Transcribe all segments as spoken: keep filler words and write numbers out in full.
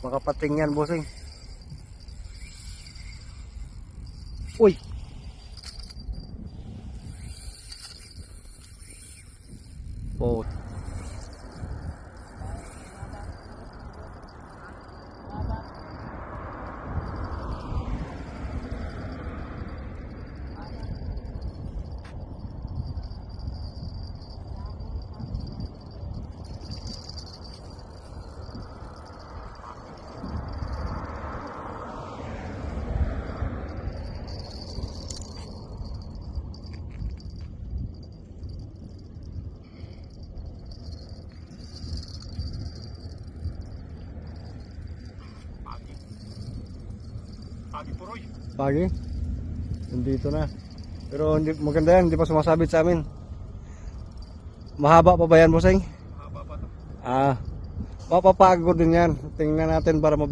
Makapating yan, bossing. Uy! Oh. Pagi, Puroy. Pagi? Nandito na. Pero hindi, maganda yan, hindi pa sumasabit sa amin. Mahaba pa ba yan, bossing? Mahaba pa to. Ah, mapapagod din yan. Tingnan natin para mag...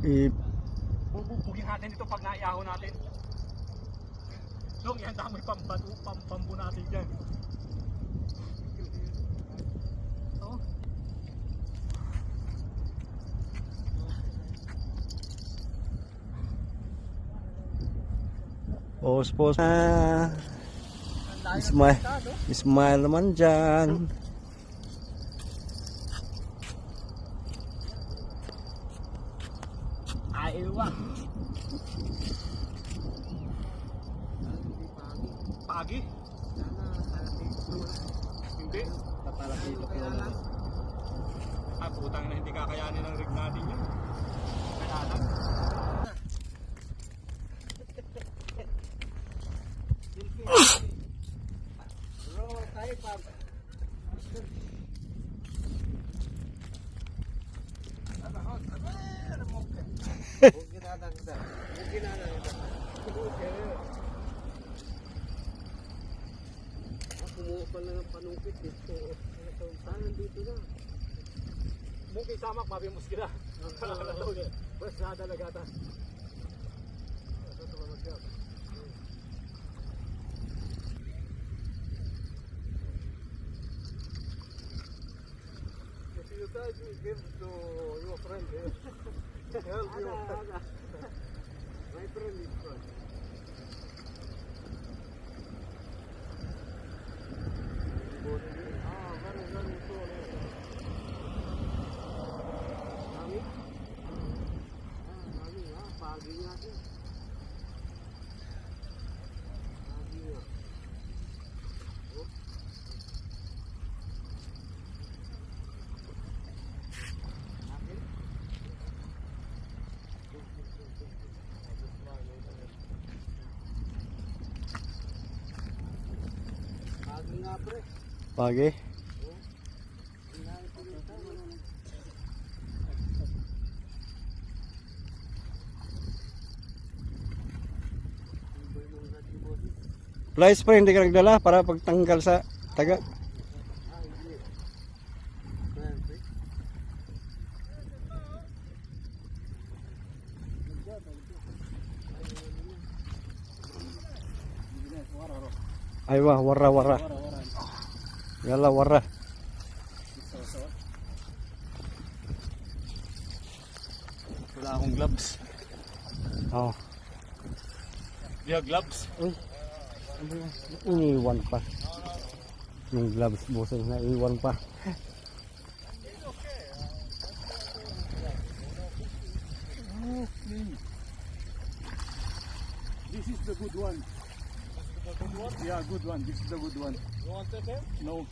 I- Bubugbugin natin ito pag naiyaho natin. Dong, yan dami pambato, pam-, pambo natin dyan. Oh. Pause, pause. Ah. Smile. Smile naman dyan. Ay, iwa. Pagi? Hindi. Papalaki ko lang. Ah, putang na, hindi kakayanin ng rig natin yun. Kailangan. Bro, tayo pa. Huwag ginadagdag. Huwag ginadagdag. Ah, kumuha pa lang ng panungkit dito. Saan nandito na? Mungkin samak, mabimus kita. Basta talaga ta. If you try to give to your friend, eh, help you. Ada, ada. My friend is good. Ah, very, very soon. Mami? Ah, mami, ah, pagi nga siya. Pagi. Fly spray, hindi ka nagdala para pagtanggal sa taga. Aywa, wara, wara. Yala, wara. Wala akong gloves. Oh. Do you have gloves? Uy. Ano yan? Iniwan pa. Yung gloves, bossing, naiwan pa. This is the good one. This is the good one? Yeah, good one. This is the good one. You want to take him? No.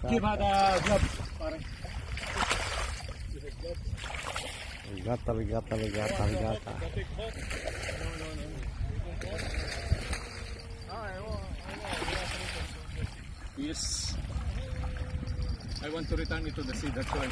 Give her the gloves, pare. Rigata, rigata, rigata, rigata. Yes. I want to return it to the sea, that's why.